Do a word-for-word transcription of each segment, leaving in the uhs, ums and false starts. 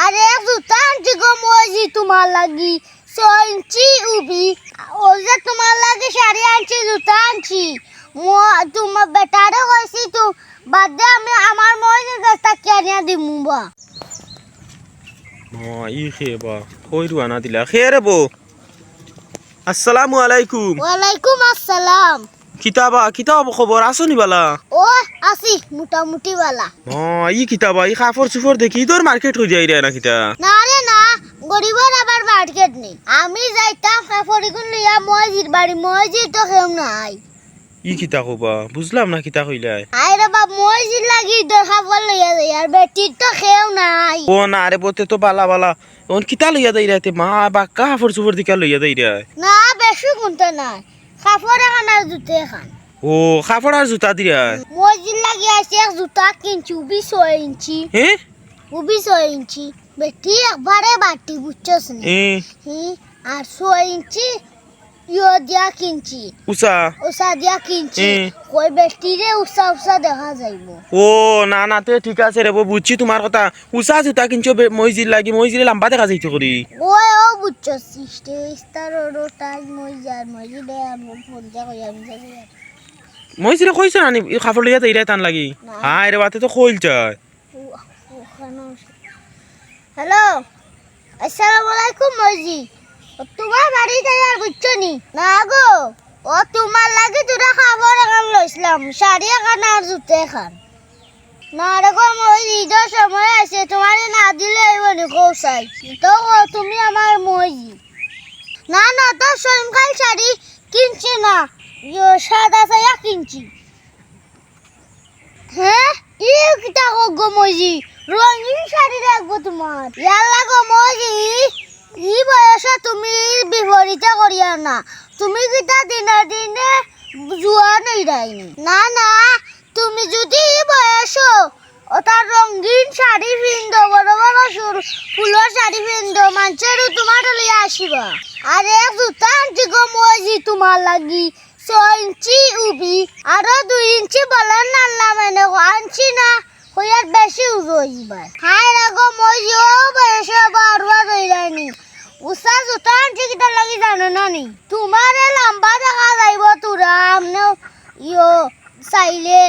আরে, জুতা আনছি গো মইজি তুমার লাগি, ছয় ইঞ্চি উবি। অউ যে তুমার লাগি শাড়ি আনছি, জুতা আনছি। ম-, তুমার বেটারে কইছি তো, বাদ দে, আমি আমার মইজির গেছ থাকি আনিয়া দিমু বা। ও, ই খে বা, কই রুয়ানা দিলা? খে রে বো? আসসালামু আলাইকুম। ওয়ালাইকুম আসসালাম। কিতা বা, কিতা খবর, আছো নি বালা? ও, আছি, মোটামুটি বালা। ও, ই কিতা বা, ই কাপড় চুপড় দেখি ইদর মার্কেট করি যাইরায় না কিতা? না রে না, গরিবর আবার মার্কেট নি। আমি যাইতাম কাপড় ইগুন লইয়া মইজির বাড়ি, মইজির তো কেউ নাই। ই কিতা কও বা, বুঝলাম না কিতা কইলায়। আয় রে বা, মইজির লাগি ইদর কাপড় লইয়া যাইয়ার, বেটির তো কেউ নাই। ও না রে বো, তে তো বালা বালা। অখন কিতা লইয়া যাইরায় তে? মা, বাক্কা কাপড় চুপড় দিকা লইয়া যাইরায়। না, বেশি কুন্তা নায়। কাপড় এখান আর জুতা এখান। ও, কাপড় আর জুতা দিরায়? মইজির লাগি আইছি, এক জুতা কিনছি, উবি ছয় ইঞ্চি। হে? উবি ছয় ইঞ্চি। বেটি একবারে বাটি, বুঝছস নি? এ। হি, আর ছয় ইঞ্চি ইয়ো দিয়া কিনছি। উষা। উষা দিয়া কিনছি। এ। কই বেটিরে উষা উষা দেখা যাইবো। ও, না, না, তে ঠিক আছে রে বো, বুঝছি তুমার কথা। উষা জুতা কিনছো বে-, মইজির লাগি, মইজিরে লাম্বা দেখা যাইতো করি। ওই, ও বুঝছো, সিস্টে, ইস্তার, ওরো, টাইম, মইজার, মইজিরে, আর মোর ফোন দিয়া কই, আমি জানি না। মইজিরে কইছো না নি, ই কাপড় লইয়া যাইরায় তান লাগি? না। হায় রে বা, তে তো কইল চায়। ও, ওখানে আছে। হ্যালো, আসসালামু আলাইকুম মইজি। ও, তুমার বাড়িত আইয়ার বুঝছো নি? না গো, ও তুমার লাগি দুটা কাপড় এখান লইছলাম, শাড়ি এখান আর জুতা এখান। না রে গো মইজি, ইদর সময় আইছে, তুমারে না দিলে অইবো নি কও চাই। তো গো, তুমি আমার মইজি। না, না, তো সইমখাল শাড়ি কিনছি না, ইয়ো, সাদা চাইয়া কিনছি। হে? ই কিতা কও গো মইজি? রঙিন শাড়ি লাগবো তুমার। ইয়াল্লা গো মইজি, ই বয়সো তুমি বিপরীতে করিও না। তুমি কিতা দিনে দিনে জুয়ান অইরায় নি? না, না, তুমি যুদি ই বয়সো অতা রঙিন শাড়ি পিন্দো, বড় বড় ফুল, ফুলর শাড়ি পিন্দো, মানষেও তুমারে লইয়া আসিবা। আরে জুতা আনছি গো মইজি তুমার লাগি। ছয় ইঞ্চি উবি, আরো দুই ইঞ্চি বলেন আনলাম এনে, আনছি না, কইয়ার বেশি উজু অইবার। হায় রে গো, মইজি, ও বয়সে বারবার অইরায় নি। উষা জুতা আনছি কিতার লাগি জানো না নি? তুমারে লাম্বা দেখা যাইবো তুরা, আমনে ইয়ো চাইলে,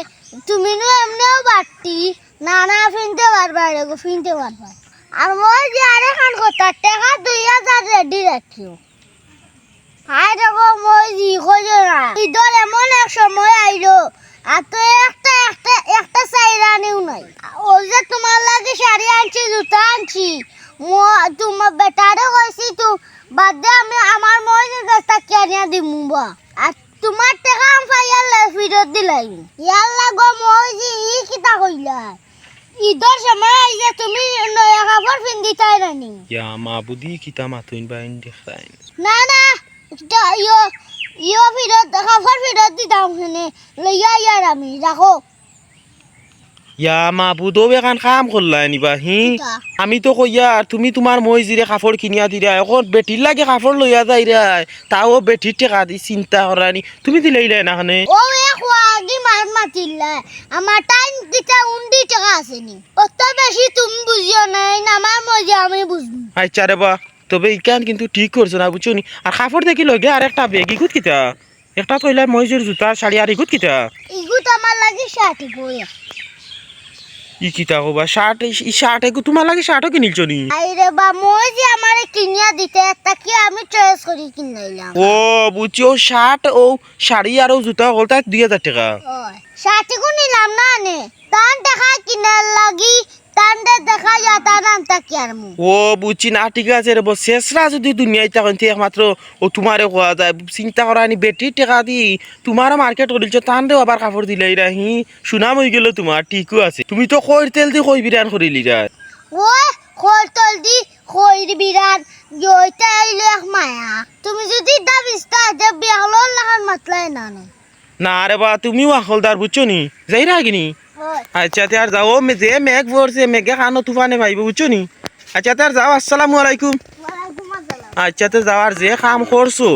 তুমি নু এমনেও বাট্টি, না না, ফিনতে পারবা রে গো, ফিনতে পারবা। আর মইজি আরেকখান কথা, টেকা দুই হাজার রেডি রাখিও। হায় রে গো, মইজি, কইও না। ইদর এমন এক সময় আইলো, আর তো একটা, একটা, একটা চাইরানিও নাই। অউ যে তুমার লাগি শাড়ি আনছি, জুতা আনছি, ম-, তুমার বেটারে কইছি তো, বাদ দে, আমি আমার মইজির গেছ থাকি আনিয়া দিমু বা। আর তুমার টেকা আমি পাইয়ার লে ফিরত দিলাইমু। ইয়াল্লা গো, মইজি, ই কিতা কইলা? ইদর সময় আইছে, তুমি নয়া কাপড় পিন্দিতায় না নি? ইয়া মাবুদি, কিতা মাতইন বাইন দেখরাইন। না, না, ইটা ইয়ো, ইয়ো ফিরত, কাপড় ফিরত দিতাম কেনে, লইয়া আইয়ার আমি, রাখো। ইয়া মাবুদ, অউ এখান কাম করলায় নি বা, হি? কিতা? আমি তো কইয়ার, তুমি তুমার মইজিরে কাপড় কিনিয়া দিরায়, অখন বেটির লাগি কাপড় লইয়া যাইরায়, তাও বেটির টেকা দি, চিন্তা কররায় নি, তুমি দিলাইলায় না কেনে? অউ এক ওয়াগি মাত মাতিলায়, আমার টাইম দিতা উন্ডি টেকা আছে নি। অত বেশি তুমি বুঝিও না, এই না আমার মইজি আমি বুঝমু। আইচ্ছা রে বা, তবে ইখান কিন্তু ঠিক করছো না, বুঝছো নি? আর কাপড় দেখি লগে আরেকটা ব্যাগ, ইগুত কিতা? একটা তো অইলা মইজির জুতা, শাড়ি, আর ইগুত কিতা? ইগুত আমার লাগি শার্ট ইগু। ই কিতা কও বা, শার্ট, ই, ই শার্ট ইগু তুমার লাগি শার্টও কিনিলছো নি? আরে বা, মইজি আমারে কিনিয়া দিতে, এতা কি আমি চয়েস করি কিনাইলাম? ও, বুঝছি, অউ শার্ট, অউ শাড়ি আর অউ জুতা অকলতা দুই হাজার টেকা। অয়, শার্ট ইগু নিলাম না নে, তান টেকা কিনার লাগি, তানরে দেখাইয়া তান আনতা কিয়ার মু। ও, বুঝছি না, ঠিক আছে রে বা, শেষরা যুদি দুনিয়াত থাকইন তে একমাত্র অউ তুমারে কওয়া যায়। চিন্তা কররায় নি, বেটির টেকা দি তুমারও মার্কেট করিলছো, তানরেও আবার কাপড় দিলাইরায়, হি, সুনাম অইগেলো তুমার, ঠিকউ আছে। তুমি তো খইর তেল দি খই বিরান করিলিরায়। ও, খইর তেল দি খইর বিরান, ইতা অইলো এক মায়া। তুমি যুদি দা বিস্তা দে বিয়ালর লাখান মাতলায় না নে। না রে বা, তুমিও আখলদার, বুঝছো নি? যাইরায়গি নি? অয়। আইচ্ছা, তে আর যাও, মে-, যে মেঘ পড়ছে, মেঘে কানো তুফানে পাইবো, বুঝছো নি? আইচ্ছা, তে আর যাও, আসসালামু আলাইকুম। ওয়ালাইকুম আসসালাম। আইচ্ছা, তে যাও, আর যে কাম করছো,